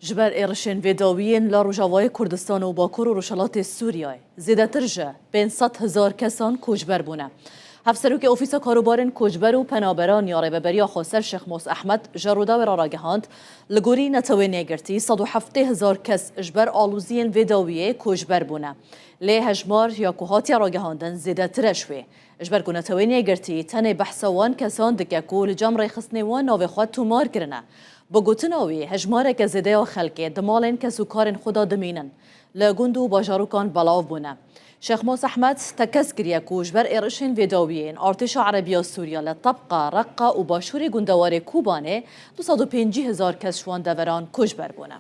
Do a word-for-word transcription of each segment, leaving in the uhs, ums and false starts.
Ji ber êrişên vê dawiyên li Rojavayê Kurdistan û Bakur û Rojhilatê Sûriyeyê, zêdetir ji pênc sed hezar kesan koçber bûne. Hevserokê Ofîsa Karobarên Koçber û Penaberan ya Rêveberiya Xweser Şêxmos Ehmed ji Rûdawê re ragihand, li gorî Netewên Yekgirtî sed û heftê hezar kes ji ber aloziyên vê dawiyê koçber bûne. Lê hejmar ya ku hatiye ragihandin zêdetir e ji wê. Ji ber ku Netewên Yekgirtî tenê behsa wan kesan dike ku li cem rêxistinê wan navê xwe tomar kirine. Bi gotina wî, hejmareke zêde ya xelkê di malên kes û karên xwe de dimînin, li gund û bajarokan belav bûne. Şêxmos Ehmed tekez kiriye ku ji ber êrişên vê dawiyên artêşa Erebiya Sûriya li Tebqa, Reqqa û başûrê gundewarê Kobanê du sed û pêncî hezar kes ji wan deveran koçber bûne.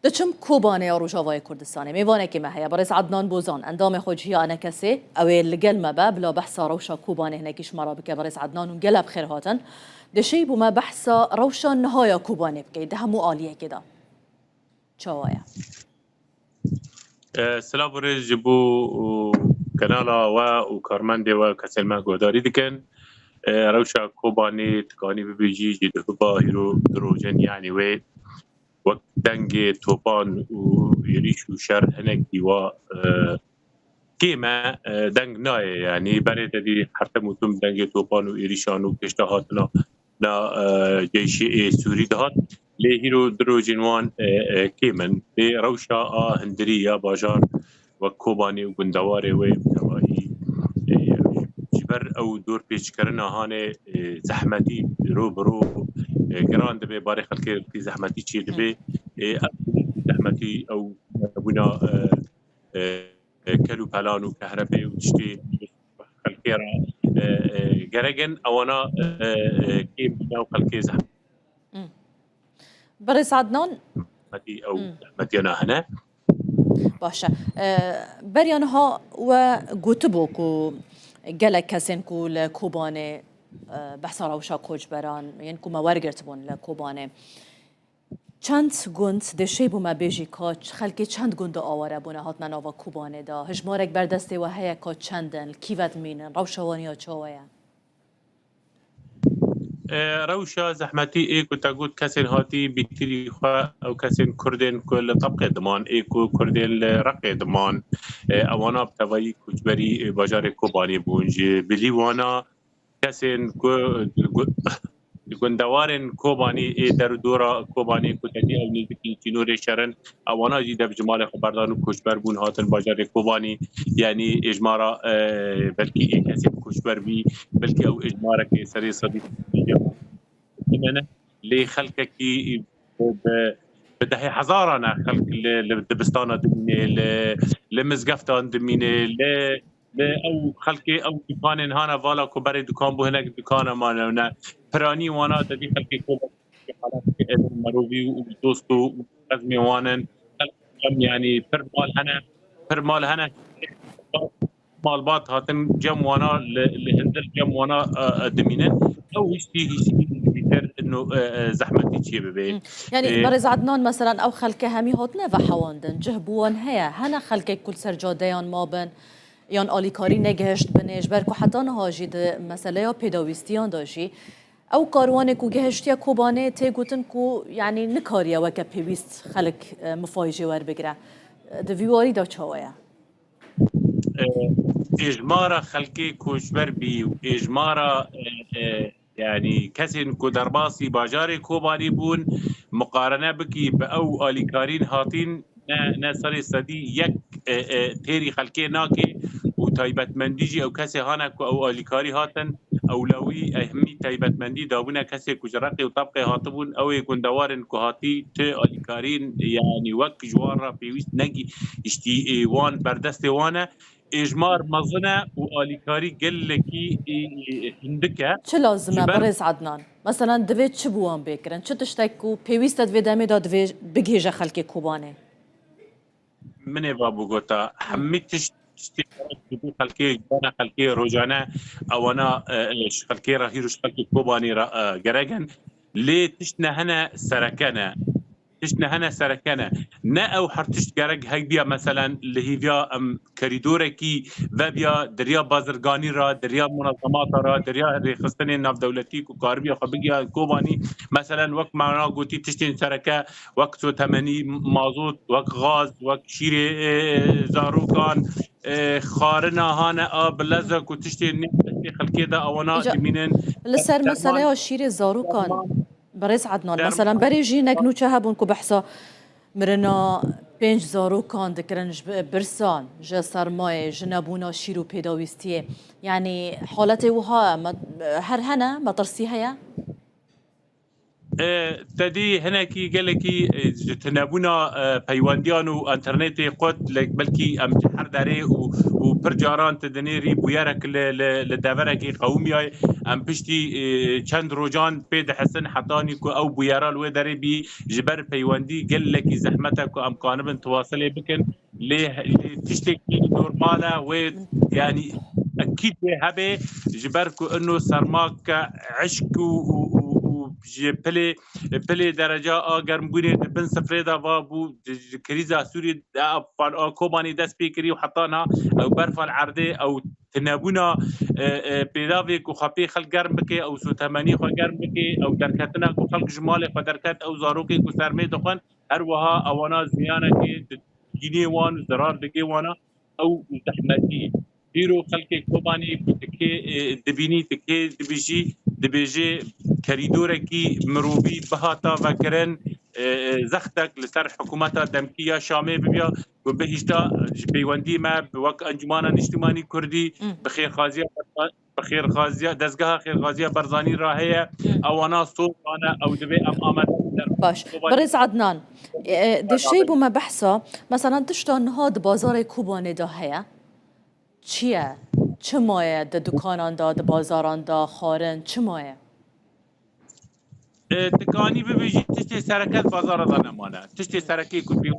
Diçim Kobanê ya Rojavayê Kurdistanê. Mêvanekî me heye, birêz Adnan Bozan, endamê xwecihî A N K S'ê. Ew ê li gel me be, bila behsa rewşa Kobanê hinekî ji me re bike, birêz Adnan, û gelek bi xêr hatin. Dê şêy bo me behsa rewşa niha ya Kobanê bikey, di hemû aliyekê de. Çawa ye? E, silav û rêz ji bo, û, kanala we û karmendê we, kesên me guhdarî dikin. E, rewşa Kobanê tikanî bibêjî jî dihiba hîro du roj in, yanî wê wek dengê topan û êrîş û şer hinek dîwa, e, kêm e, e, deng nayê, yanî berê te dî hertim û tim dengê topan û êrîşan û pêşda hatina na, e, ceyşê ê Sûrî dihat. Lê hîro du rojên wan, e, e, kêm in. Lê rewşa a hundirî ya bajar wek Kobanê û gundewarê wê bi tevahî, e, ji ber ew dorpêçkirina hanê, e, zehmetî ro bi ro, e, giran dibe, barê xelkê zehmetî çêdibe. E, ev zehmetî ew bûna, e, e, kel û pelan û kehrebê û tiştê xelkê re, e, e, gerek in, ewana, e, e, kêm bîne û xelkê zehmetî Hmm. Birêz Adnan. Ew Hmm. zehmetiyana hene. Baş e. E, beriya niha we gotibû ku gelek kesên ku li Kobanê, e, behsa rewşa koçberan, yên ku me wergirtibûn li Kobanê. Çend gund dê şêy bo me bêjî ka ç-, xelkê çend gund aware bûne hatine nava Kobanê de? Hijmarek ber destê we heye ka çend in, li kî ve dimînin, rewşa wan ya çawa ye? E, rewşa zehmetî ê ku te got kesên hatî bîtirî xwe, ew kesên Kurdên ku li Tebqê diman, ê ku Kurdên li Reqê diman, e, ewana bi tevayî koçberî, e, bajarê Kobanê bûn. Ji bilî wana kesên ku li gu-, li gundewarên Kobanî ê der û dora Kobanî ku te dî ew nêzikî sînorê şer in, ewana jî dev ji malê xwe berdan û koçber bûn, hatin bajarê Kobanî. Yanî êjmara, e, belkî ê kesên koçber bî, belkî ew êjmarekê serê sedî ne. Lê xelkekî bi, bi dehê hezaran e xelk li, li dibistana dimîne, li, li mizgeftan dimîne, li, li ew xelkê, ew dukanên hana vala ku berê dukan bû, hinek dukana mane ne. Piranî wana te dî xelkê Kobanê halateke êdî merovî û dost û xezmê wan in. Xelk, yanî pir mal hene, pir mal hene. Malbat hatin cem wana li, li hundir cem wana, e, e, dimînin. Ew hiştî, hiştî bîtir ino, e, e, zehmetî çê bibe. Hmm. Yanî, e, Berêz Adnan, meselan, ew xelke hemî hatine vehewandin, cih bo wan heye, hene xelkek ku li ser cadeyan mabin, yan alîkarî negihişt binê, ji ber ku heta niha jî di meseleya pêdawîstiyan de jî, ew karwanê ku gihiştiye Kobanê tê gotin ku, yanî, nikariye weke pêwîst xelk, e, mifayê jê werbigire. Di vî warî de çawa ye? E, êjmara xelkê koçber bî û êjmara, e, e, yanî kesên ku derbasî bajarê Kobanî bûn, miqarene bikî bi ew alîkarîn hatîn, ne, ne serê sedî yek, e, e, têrî xelkê nake û taybetmendî jî ew kesê hane ku ew alîkarî hatin, ewlawî, ehmî taybetmendî dabûne kesê ku ji Reqê û Tebqê hatibûn, ew ê gundewarên ku hatî ti alîkarîn, yanî wek ji wan re pêwîst negî-, gihiştî, ê wan berdestê wan e. Êjmar mezin e û alîkarî gelekî, ê, ê, hindik e. Çi lazim e, Ji ber Birêz Adnan? Meselan, divê çi bi wan bê kirin? Çi tiştek ku pêwîst e di vê demê de divê bigihêje xelkê Kobanê? Min ê va bigota, hemî tişt, tiştê xelkê, ji bona xelkê rojane, ewana, e, e, ji xelkê re hîro ji xelkê Kobanê re, e, gerek in. Lê tişt ne hene sereke ne. tişt ne hene sereke ne. Ne ew her tişt gerek hek biya, meselen, li hîviya em kerîdorekî vebiya, diriya bazirganî ra, diriya munezemata ra, diriya rêxistinên navdewletî ku karibiya xwe bigiya Kobanî, meselen, wek mana gotî, tiştên sereke, wek sotemenî, mazot, wek gaz, wek şîrê, e, zarokan, e, xarina hane a bileze ku tiştên nê destê xelkê de awana Îca-, dimînin. li ser Derman, meseleya şîrê zarokan, derman, Birêz Adnan, derman. Meselen, berê jî hinek nûçe hebûn ku behsa mirina pênc zarokan dikirin ji bi-, birsan, ji sermayê, ji nebûna şîr û pêdawîstiyê. Yanî haletê wiha me, her hene, metirsî heye? E, te dî hinekî gelekî, e, ji tunebûna, e, peywendiyan û înternetê qut, le-, belkî em ji her derê û, û pir caran tu dinêrî bûyerek li, li, li deverekê qewimiyaye. Em piştî, e, çend rojan pê dihesin hetanî ku ew bûyera li wê derê bî, ji ber peywendî gelekî zehmet e ku em kanibin tiwasilê bikin. Lê, lê tiştekî normal e, wê, yanî, ekîd wê hebe, ji ber ku ino sermak e, eşk û, û, û, û ji pilê, pilê dereca a germbûnê di bin sifrê de va bû, di, di krîza Sûrî de a, a Kobanî dest pê kirî û heta niha ew berfa li erdê, ew tunebûna, e, e, pêdavê ku xwe pê xelk germ bike, ew sotemenî xwe germ bike, ew derketina ku xelk ji malê xwe derket, ew zarokê ku sermê dixwin, her wiha ewana ziyanekê di dînê wan û zerar dike wana, ew zehmetî. Îro xelkê Kobanî ku dikê, e, dibînî, dikê dibijî, dibêjê kerîdorekî mirovî bihata vekirin, e, e, zextek li ser hikûmeta demkî ya Şamê bibiya, ku bihişta ji peywendî me bi wek Encûmana Niştimanî Kurdî, Hmm. bi xêrxaziya bi xêrxaziya, dezgeha xêrxaziya Barzanî re heye, Hmm. ewana soz dane, ew divê em amade bin der. Baş. Kobanî. Birêz Adnan, e, e, di Beraber. Şey bû me behsa, mesela tişta niha di bazarê Kobanê de heye. Çi ye? Çi maye di dukanan de, di bazaran de, xwarin, çi maye? E, tu kanî bibêjî tiştê sereke di bazara de nemane. Tiştê serekê ku pê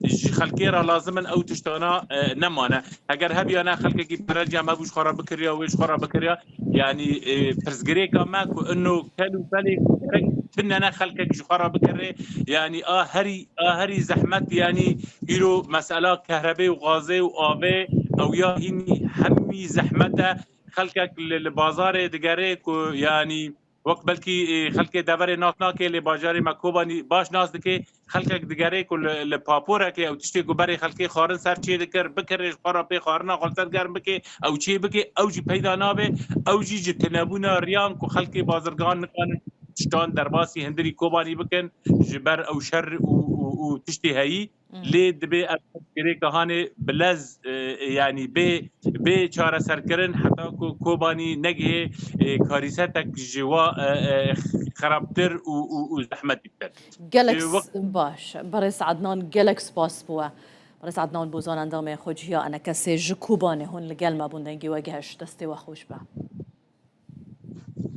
ji xelkê re lazim in ew tiştana, e, nemane. Heger hebiyane xelkekî pere cem hebû ji xwe re bikiriya, wê ji xwe re bikiriya. Yanî, e, pirsgirêka me ku ino kel û pelê ku gerek tunene xelkek ji xwe re bikire. Yanî a herî, a herî zehmet, yanî îro mesela kehrebê û gazê û avê ew ya hînî hemî zehmet e. Xelkek li, li bazarê digere ku yanî wek belkî, e, xelkê deverê nas nake, lê bajarê me Kobanî baş nas dike. Xelkek digere ku li, li paporekê ew tiştê ku berê xelkê xwarin ser çê dikir, bikirê ji xwe re pê xwarina xwe li ser germ bike, ew çê bike, ew jî peyda nabe. Ew jî ji tunebûna riyan ku xelkê bazirgan nikanin tiştan derbasî hundirî Kobanî bikin, ji ber ew şer û, û, û tiştê heyî. Hmm. Lê dibe ev gerêka hanê bi lez, e, e, yanî bê, bê çareserkirin heta ku Kobanî negihê, e, karîsetek ji wa, e, e, xerabtir û, û, û zehmetî bikin. Gelek E, wek s-, baş. Birêz Adnan, gelek spas bû we. Birêz Adnan Bozan, endamê xweciya enekesê ji Kobanê hûn li gel me bûn, dengê we gehişt. Destê we xweş be.